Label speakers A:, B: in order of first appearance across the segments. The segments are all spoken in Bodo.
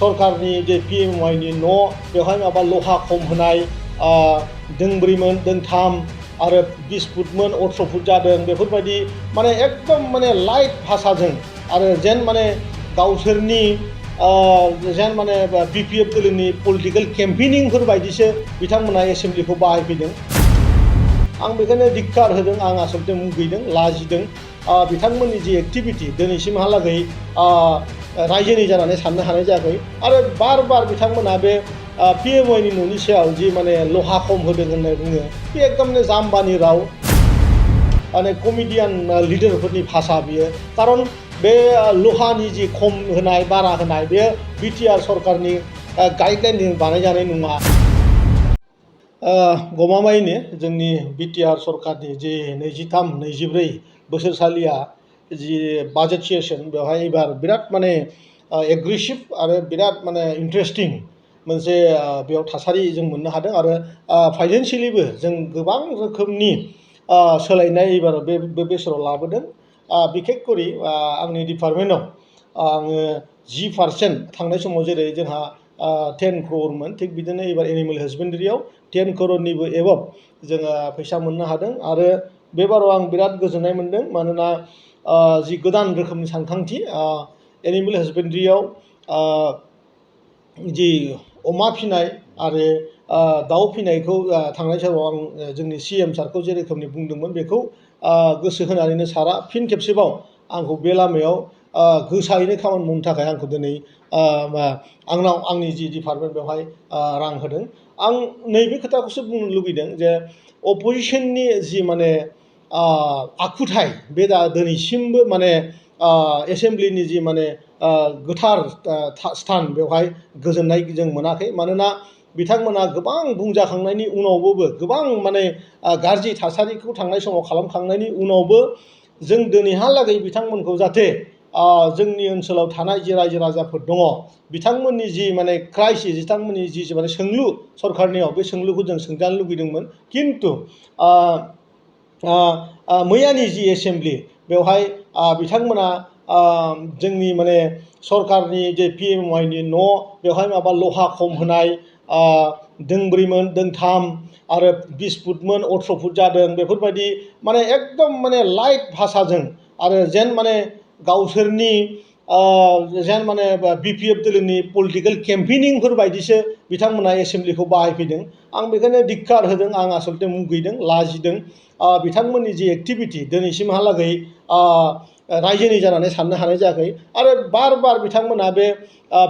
A: सरकारनि जे PMYनि न' बेवहाय माबा लहा खम होनाय दोंब्रैमोन दोंथाम आरो 20 फुटमोन 18 फुट जादों बेफोरबायदि माने एकदम माने लाइट भाषाजों आरो जेन माने गावसोरनि जेन माने BPF दोलोनि पलिटिकेल केम्पेनिंफोर बायदिसो बिथांमोना एसेम्ब्लिखौ बाहायफैदों। आं बेखायनो धिक्कार होदों, आं आसलते मुगैदों, लाजिदों। बिथांमोननि जि एक्टिभिटी दिनैसिमहालागै रायजोनि जानानै साननो हानाय जायाखै आरो बार बार बिथांमोना बे PMYनि न'नि सायाव जि माने लहा खम होदों होनना बुङो बे एकदमनो जाम्बानि राव माने कमेडियान लिडारफोरनि भाषा बियो। खारन बे लहानि जि खम होनाय बारा होनाय बेयो BTR सरकारनि गाइडलाइनजों बानायजानाय नङा। गमामायैनो जोंनि BTR सरकारनि जि 23-24 बोसोरसालिया जि बाजेट सेसन बेवहाय एबार बिराद माने एग्रेसिभ आरो बिराद माने इन्टारेस्टिं मोनसे बेयाव थासारि जों मोननो हादों आरो फाइनेन्सियेलिबो जों गोबां रोखोमनि सोलायनाय एबार बे बोसोराव लाबोदों। बिखेखकरि आंनि डिपार्टमेन्टआव आङो 10% थांनाय समाव जेरै जोंहा 10 crore थिग बिदिनो एबार एनिमेल हासबेन्डारियाव 10 crore एबभ जोङो फैसा मोननो हादों आरो बे बाराव आं बिराद गोजोननाय मोनदों मानोना जि गोदान रोखोमनि सानखांथि एनिमेल हासबेन्डारियाव जि अमा फिनाय आरो दाउ फिनायखौ थांनाय समाव आं जोंनि CM सारखौ जे रोखोमनि बुंदोंमोन बेखौ गोसो होनानैनो सारा फिन खेबसेबाव आंखौ बे लामायाव गोसायैनो खामानि मावनो थाखाय आंखौ दिनै आंनाव आंनि जि डिपार्टमेन्ट बेवहाय रां होदों। आं नैबे खोथाखौसो बुंनो लुबैदों जे अपोजिशननि जि माने आखुथाय बे दिनैसिमबो माने एसेम्ब्लिनि जि माने गोथार स्थान बेवहाय गोजोननाय जों मोनाखै मानोना बिथांमोना गोबां बुंजाखांनायनि उनावबो गोबां माने गाज्रि थासारिखौ थांनाय समाव खालामखांनायनि उनावबो जों दिनैहालागै बिथांमोनखौ जाहाथे जोंनि ओनसोलाव थानाय जि रायजो राजाफोर दङ बिथांमोननि जि माने क्राइसिस बिथांमोननि जि माने सोंलु सरकारनियाव बे सोंलुखौ जों सोंजानो लुगैदोंमोन। खिन्थु मैयानि जि एसेम्ब्लि बेवहाय बिथांमोना जोंनि माने सरकारनि जे PMYनि न' बेवहाय माबा लहा खम होनाय दोंब्रैमोन दोंथाम आरो 20 फुटमोन 18 फुट जादों बेफोरबायदि माने एकदम माने लाइट भाषाजों आरो जेन माने गावसोरनि जेन माने BPF दोलोनि पलिटिकेल केम्पेनिंफोर बायदिसो बिथांमोना एसेम्ब्लिखौ बाहायफैदों। आं बेखायनो धिक्कार होदों, आं आसलते मुगैदों, लाजिदों। बिथांमोननि जि एक्टिभिटी दिनैसिमहालागै रायजोनि जानानै साननो हानाय जायाखै आरो बार बार बिथांमोना बे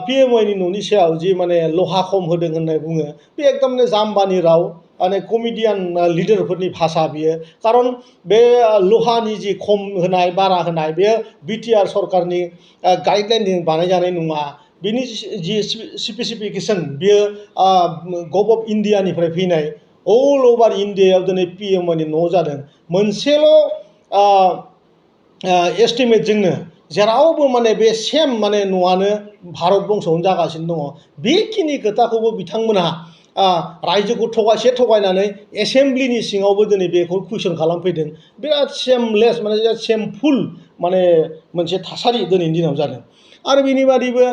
A: PMYनि न'नि सायाव जि माने लहा खम होदों होनना बुङो बे एकदमनो जाम्बानि राव माने कमेडियान लिडारफोरनि भाषा बियो। खारन बे लहानि जि खम होनाय बारा होनाय बेयो BTR सरकारनि गाइडलाइनजों बानायजानाय नङा। बिनि जि स्पेसिफिकेसन बियो गभ अफ इन्डियानिफ्राय फैनाय अल अभार इन्डियायाव दिनै PMYनि न' जादों। मोनसेल' एस्टिमेटजोंनो जेरावबो माने बे सेम माने न'आनो भारत बंसआवनो जागासिनो दङ। बेखिनि खोथाखौबो बिथांमोनहा रायजोखौ थगायनानै एसेम्ब्लिनि सिङावबो दिनै बेखौ कुइसन खालामफैदों। बिराद सेमलेस माने बिराद सेमफुल माने मोनसे थासारि दिनैनि दिनाव जादों। आरो बिनि बादैबो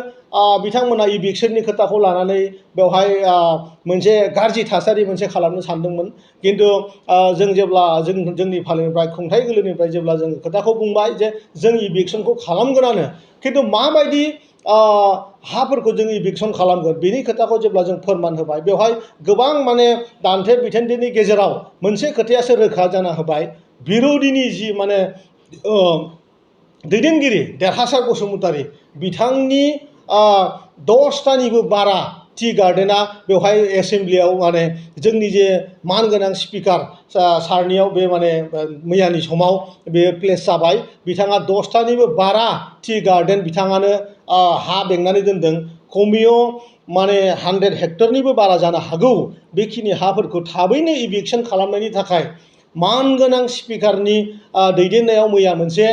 A: बिथांमोना इभिक्सननि खोथाखौ लानानै बेवहाय मोनसे गाज्रि थासारि मोनसे खालामनो सानदोंमोन। खिन्थु जों जेब्ला जोंनि फालिनिफ्राय खुंथाइ गोलोनिफ्राय जेब्ला जों खोथाखौ बुंबाय जे जों इभिक्सनखौ खालामगोनानो खिन्थु माबायदि हाफोरखौ जों इभिक्सन खालामगोन बेनि खोथाखौ जेब्ला जों फोरमान होबाय बेवहाय गोबां माने दान्थे बिथान्थेनि गेजेराव मोनसे खोथायासो रोखा जाना होबाय बिर'धिनि जि माने दैदेनगिरि देरहासार बसुमतारी बिथांनि 10टानिबो बारा टि गार्डेना बेवहाय एसेम्ब्लियाव माने जोंनि जे मानगोनां स्पिकार सारनियाव बे माने मैयानि समाव बे प्लेस जाबाय। बिथाङा 10टानिबो बारा टि गार्डेन बिथाङानो हा बेंनानै दोनदों। खमियो माने 100 हेक्टरनिबो बारा जानो हागौ। बेखिनि हाफोरखौ थाबैनो इभिक्सन खालामनायनि थाखाय मानगोनां स्पिकारनि दैदेननायाव मैया मोनसे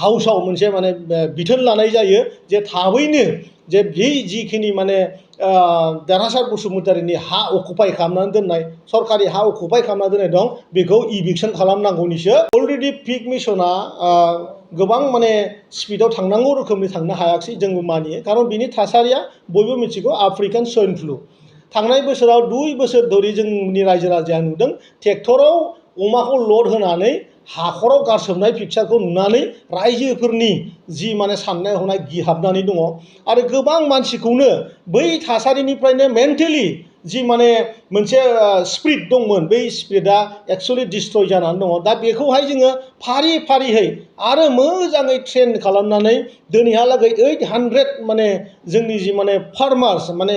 A: हाउसआव मोनसे माने बिथोन लानाय जायो जे थाबैनो जे बे जिखिनि माने देरहासार बसुमतारीनि हा अकुपाइ खालामनानै दोननाय सरकारि हा अकुपाइ खालामना दोननाय दं बेखौ इभिक्सन खालामनांगौनिसो अलरेडि पिक मिशना गोबां माने स्पिडआव थांनांगौ रोखोमनि थांनो हायाखै जोंबो मानियो खारन बिनि थासारिया बयबो मिथिगौ आफ्रिकान स्वाइन फ्लु थांनाय बोसोराव 2 बोसोर धरि जोंनि रायजो राजाया नुदों ट्रेक्टराव अमाखौ लड होनानै हाखराव गारसोमनाय पिक्चारखौ नुनानै रायजोफोरनि जि माने साननाय हनाय गिहाबनानै दङ आरो गोबां मानसिखौनो बै थासारिनिफ्रायनो मेन्टेलि जि माने मोनसे स्पिरिट दंमोन बै स्पिरिटआ एक्चुअलि डिस्ट्रय जानानै दङ दा बेखौहाय जोङो फारि फारियै आरो मोजाङै ट्रेन खालामनानै दिनैहालागै 800 माने जोंनि जि माने फार्मार्स माने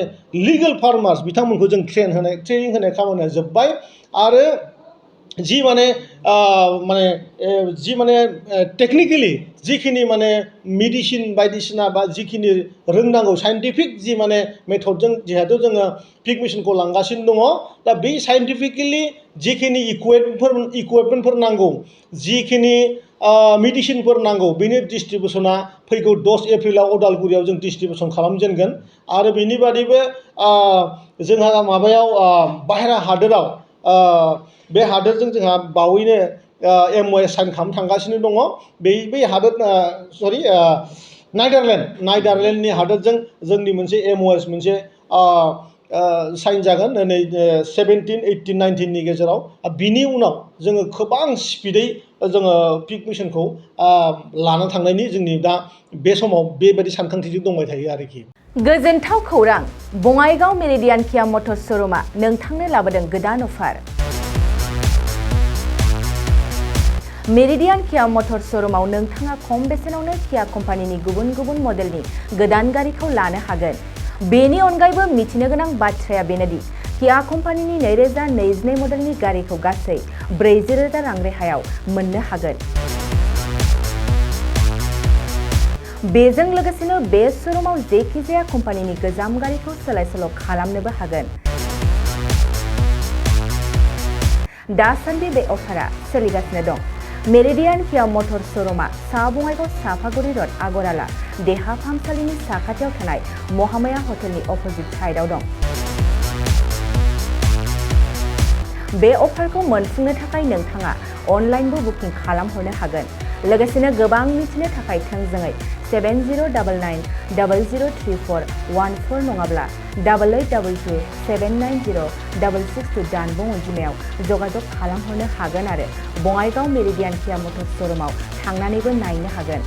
A: लिगेल फार्मार्स बिथांमोनखौ जों ट्रेनिं होनाय खामानिया जोब्बाय आरो जि माने टेक्निकेलि जिखिनि माने मेडिसिन बायदिसिना बा जिखिनि रोंनांगौ साइन्टिफिक जि माने मेथडजों जिहेतु जोङो पिक मिशनखौ लांगासिनो दङ दा बे साइन्टिफिकेलि जिखिनि इकुइपमेन्टफोर नांगौ जिखिनि मेडिसिनफोर नांगौ बेनि डिस्ट्रिबिउसना फैगौ 10 एप्रिलाव उदालगुरियाव जों डिस्ट्रिबिउसन खालामजेनगोन आरो बेनि बादैबो जोंहा माबायाव बाहेरा हादोराव बे हादोरजों जोंहा बावैनो MOU साइन खालामनो थांगासिनो दङ बै हादोर नाइडारलेण्डनि हादोरजों जोंनि मोनसे MOU मोनसे साइन जागोन नै 17, 18, 19 नि गेजेराव बिनि उनाव जोङो गोबां स्पिडै जोङो पिक मिशनखौ लाना थांनायनि जोंनि दा बे समाव बेबायदि सानखांथिजों दंबाय थायो आरोखि।
B: गोजोनथाव खौरां बङाइगाव मेरिडियान किया मटर श'रुमआ नोंथांनो लाबोदों गोदान अफार। मेरिडियान किया मटर श'रुमाव नोंथाङा खम बेसेनावनो किया कम्पानिनि गुबुन गुबुन मडेलनि गोदान गारिखौ लानो हागोन। बेनि अनगायैबो मिथिनो गोनां बाथ्राया बेनोदि किया कम्पानिनि 2022 मडेलनि गारिखौ गासै 40,000 रां रेहायाव मोननो हागोन। बेजों लोगोसेनो बे श'रुमाव जेखिजाया कम्पानिनि गोजाम गारिखौ सोलाय सोल' खालामनोबो हागोन। दासान्दि बे अफारा सोलिगासिनो दं। मेरिडियान किया मटर श'रुमआ सा बङाइगाव साफागुरि रड आगराला देहा फाहामसालिनि साखाथियाव थानाय महामाया हटेलनि अपोजिट साइडआव दं। बे अफारखौ मोनफुंनो थाखाय नोंथाङा अनलाइनबो बुकिं खालामहरनो हागोन। लोगोसेनो गोबां मिथिनो थाखाय थोंजोङै 7099003414 नङाब्ला 8822790662 दानबुं अनजिमायाव जगाजग खालामहरनो हागोन आरो बङाइगाव मेरिडियान किया मटर श'रुमाव थांनानैबो नायनो हागोन।